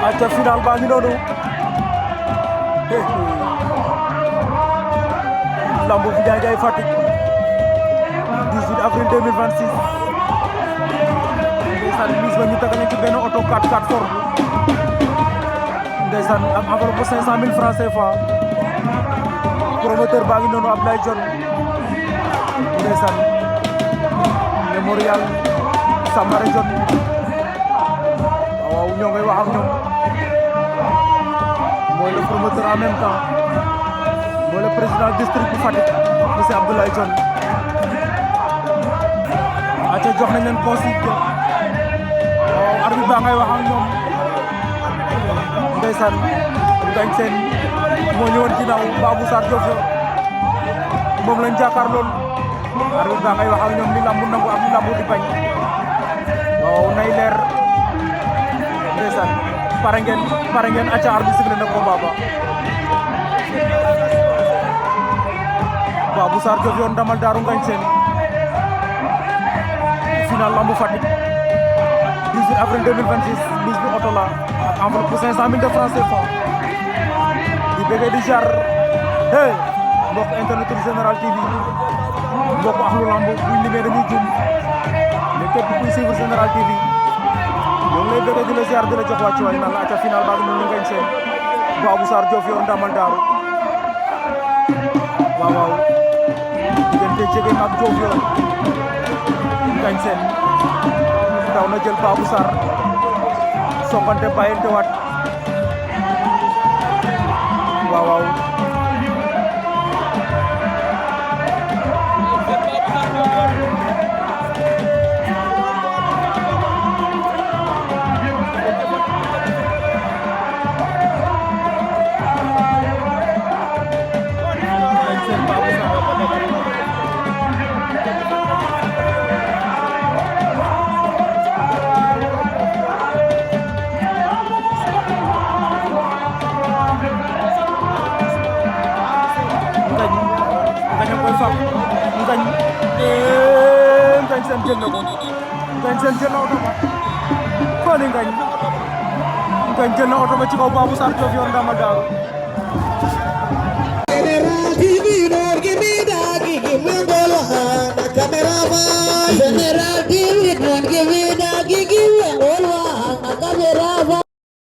aca final baa ngi noonu lambu fi Ndiaye Fatick 18 avril 2026 ndeysaan mise ba ñu tegal ci benn auto 4x4 Ford ndeysaan ak enveloppe 500 000 francs CFA promoteur baa ngi noonu Abdoulaye Dione ndeysaan Mémorial Samara Dione waaw ñoo ngay wax ak ñoom mooy le promoteur en même temps mooy le président district bu Fatick monsieur Abdoulaye Dione aca jox nañ leen consigne waaw arbitre baa ngay wax ak ñoom ndeysaan Ngagne Sène moo ñëwoon ginnaaw Babou Sarr Diofior moom lañ jàkkaar lool arbitre baa ngay wax ak ñoom li lambu nangu ak li lambu di bañ waaw nay leer ndeysaan pare ngeen aca arbitre sifflé na combat ba Babou Sarr Diofior ndamal Daaru Ngagne Sène final lambu Fatick 18 avril 2026 mise bi auto la ak enveloppe bu 500 000 de francs CFA di bëggee di jar hey mbokk internet Général TV mbokk axlu lamb buñ limee dañuy jum mais képp kuy suivre Général TV ñoo ngi lay bëggee di la ziar di la jox wàccu waay naan la aca final baa ngi noonu Ngagne Sène Babou Sarr Diofior ndamal Daaru waaw waaw diggante jege mag Diofior Ngagne Sène daw na jël Babou Sarr songante bàyyante waat waaw waaw Ngagne Sène jël na ko Ngagne Sène jël na oto ba ko ni Ngagne jël na oto ba ci kaw Babou Sarr Diofior ndamal Daaru